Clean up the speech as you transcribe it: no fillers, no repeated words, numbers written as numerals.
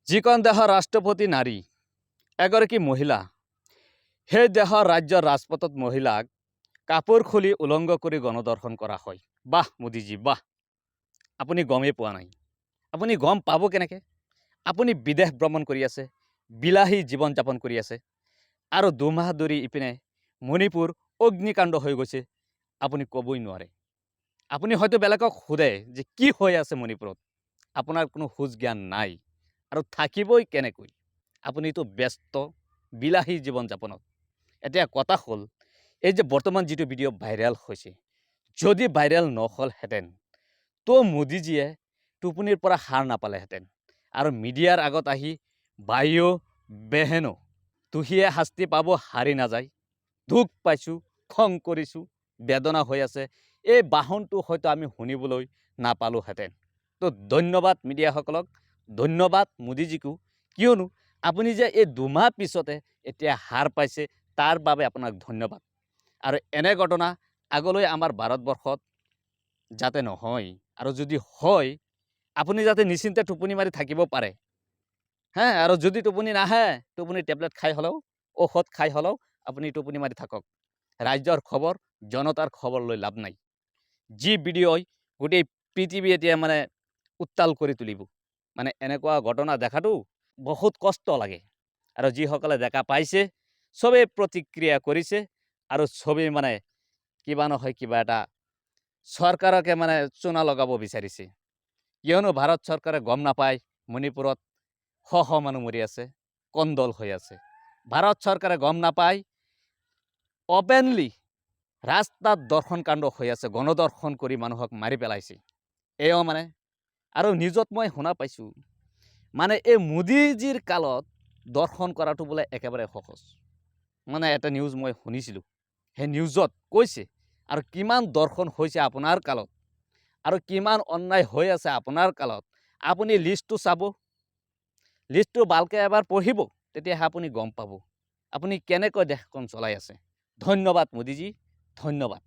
যিখন দেশৰ ৰাষ্ট্ৰপতি নাৰী, এগৰাকী মহিলা, সেই দেশৰ ৰাজ্যৰ ৰাজপথত মহিলাক কাপোৰ খুলি উলংগ কৰি গণদৰ্শন কৰা হয়। বাহ মোদীজী, বাহ! আপুনি গমেই পোৱা নাই। আপুনি গম পাব কেনেকৈ? আপুনি বিদেশ ভ্ৰমণ কৰি আছে, বিলাসী জীৱন যাপন কৰি আছে আৰু 2 মাহ ধৰি ইপিনে মণিপুৰ অগ্নিকাণ্ড হৈ গৈছে, আপুনি ক'বই নোৱাৰে। আপুনি হয়তো বেলেগক সোধে যে কি হৈ আছে মণিপুৰত। আপোনাৰ কোনো হুচ জ্ঞান নাই আৰু থাকিবই কেনেকৈ? আপুনিতো ব্যস্ত বিলাসী জীৱন যাপনত। এতিয়া কথা হ'ল, এই যে বৰ্তমান যিটো ভিডিঅ' ভাইৰেল হৈছে, যদি ভাইৰেল নহ'লহেঁতেন তো মোদীজীয়ে টোপনিৰ পৰা সাৰ নাপালেহেঁতেন আৰু মিডিয়াৰ আগত আহি "ভাইও বেহেনো, দোষীয়ে শাস্তি পাব, সাৰি নাযায়, দুখ পাইছোঁ, খং কৰিছোঁ, বেদনা হৈ আছে", এই ভাষণটো হয়তো আমি শুনিবলৈ নাপালোহেঁতেন। তো ধন্যবাদ মিডিয়াসকলক, ধন্যবাদ মোদীজীকো, কিয়নো আপুনি যে এই 2 মাহ পিছতে এতিয়া সাৰ পাইছে, তাৰ বাবে আপোনাক ধন্যবাদ। আৰু এনে ঘটনা আগলৈ আমাৰ ভাৰতবৰ্ষত যাতে নহয় আৰু যদি হয়, আপুনি যাতে নিশ্চিন্তে টোপনি মাৰি থাকিব পাৰে। হে, আৰু যদি টোপনি নাহে, টোপনি টেবলেট খাই হ'লেও, ঔষধ খাই হ'লেও আপুনি টোপনি মাৰি থাকক। ৰাজ্যৰ খবৰ, জনতাৰ খবৰ লৈ লাভ নাই। যি ভিডিঅ'ই গোটেই পৃথিৱী এতিয়া মানে উত্তাল কৰি তুলিব, মানে এনেকুৱা ঘটনা দেখাটো বহুত কষ্ট লাগে। আৰু যিসকলে দেখা পাইছে, চবেই প্ৰতিক্ৰিয়া কৰিছে আৰু চবেই মানে কিবা নহয় কিবা এটা চৰকাৰকে মানে চূণা লগাব বিচাৰিছে। কিয়নো ভাৰত চৰকাৰে গম নাপায় মণিপুৰত শ শ মানুহ মৰি আছে, কন্দল হৈ আছে? ভাৰত চৰকাৰে গম নাপায় অপেনলি ৰাস্তাত ধৰ্ষণ কাণ্ড হৈ আছে, গণধৰ্ষণ কৰি মানুহক মাৰি পেলাইছে? এয়াও মানে আৰু নিউজত মই শুনা পাইছোঁ, মানে এই মোদীজীৰ কালত ধৰ্ষণ কৰাটো বোলে একেবাৰে সহজ। মানে এটা নিউজ মই শুনিছিলোঁ, সেই নিউজত কৈছে। আৰু কিমান ধৰ্ষণ হৈছে আপোনাৰ কালত আৰু কিমান অন্যায় হৈ আছে আপোনাৰ কালত, আপুনি লিষ্টটো চাব, লিষ্টটো ভালকৈ এবাৰ পঢ়িব, তেতিয়াহে আপুনি গম পাব আপুনি কেনেকৈ দেশখন চলাই আছে। ধন্যবাদ মোদীজী, ধন্যবাদ।